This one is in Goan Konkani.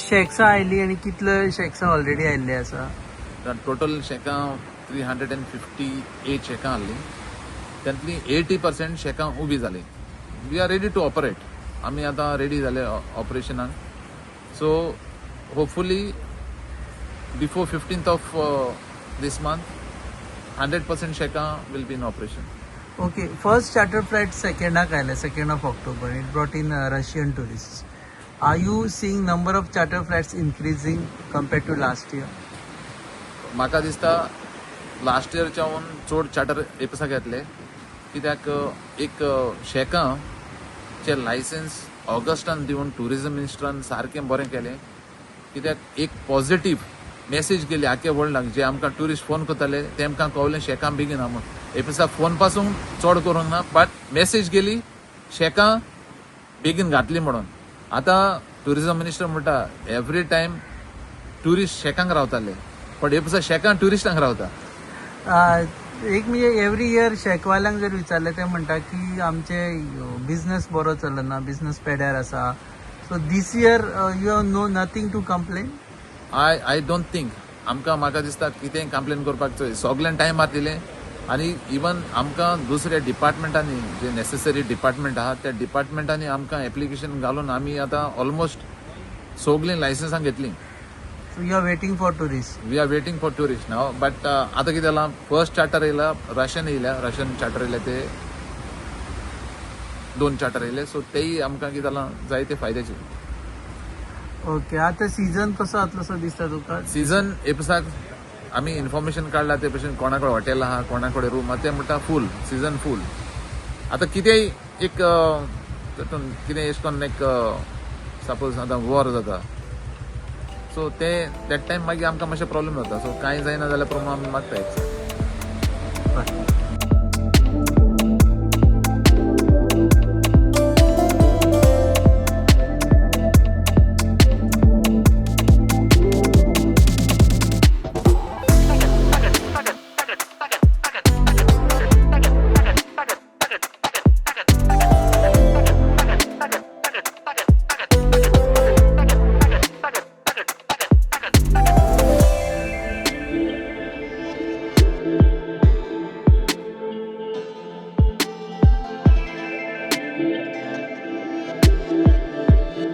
शॅक्सां आयली आनी कितले शॅक्सां ऑलरेडी आयिल्ले आसा? टोटल शॅकां 358 शॅकां आहली. तांतली 80% शॅकां उबी जाली. We are ready to operate. आमी आतां रेडी जाले ऑपरेशनाक. So hopefully before 15th of this month 100% शॅकां will be in operation. Okay, first charter flight सेकंडाक आयले, 2nd of October. It brought in Russian tourist. Are you seeing number of charter flights increasing compare to last year? म्हाका दिसता लास्ट इयरच्याहून चड चार्टर एपसाक येतले, कित्याक एक शॅकां चे लायसन्स ऑगस्टान दिवन ट्युरिजम मिनिस्टरान सारकें बरें केलें, कित्याक एक पॉझिटीव मेसेज गेली आख्या वर्ल्डाक. जे आमकां ट्युरिस्ट फोन करताले, तेमकां कळलें शॅकां बेगीन आहा म्हूण. एपसा फोन पासून चड करूंक ना, बट मेसेज गेली शॅकां बेगीन घातली म्हणून. आतां ट्युरिजम मिनिस्टर म्हणटा, एवरी टायम ट्युरिस्ट शॅकांक रावताले, पण हे शॅकां ट्युरिस्टांक रावता. एक म्हणजे एवरी इयर शॅकवाल्यांक जर विचारलें, ते म्हणटा की आमचे बिझनस बरो चलना, बिझनस पेड्यार आसा. So this year you have no nothing to complain? I don't think आमकां, म्हाका दिसता कितेंय कंप्लेन करपाक जाय. सगल्यान टायमार दिलें आनी इवन आमकां दुसऱ्या डिपार्टमेंटांनी, जे नेसेसरी डिपार्टमेंट आहा, त्या डिपार्टमेंटांनी आमकां एप्लिकेशन घालून आमी आतां ऑलमोस्ट सगलीं लायसन्सां घेतलीं. So you are waiting for tourist? We are waiting for tourist now, but आतां कितें जालां, फर्स्ट चार्टर येयला, रशियन येयल्या, रशियन चार्टर येयले, ते दोन चार्टर येयले. सो तेय आमकां कितें जालां, जायते फायद्याचे. ओके, आतां सीझन कसो जातलो सो दिसता तुका? सीझन एपसाक आमी इन्फॉर्मेशन काडला ते भशेन, कोणा कडेन हॉटेल आहा, कोणा कडेन रूम आहा, ते म्हणटा फूल, सीझन फूल. आतां कितेंय एक तातूंत कितें एश कोन्न एक सपोज आतां वॉर जाता, सो ते that time मागीर आमकां मातशें प्रॉब्लेम जाता. सो कांय जायना जाल्यार प्रमाण आमी मागता. बरें.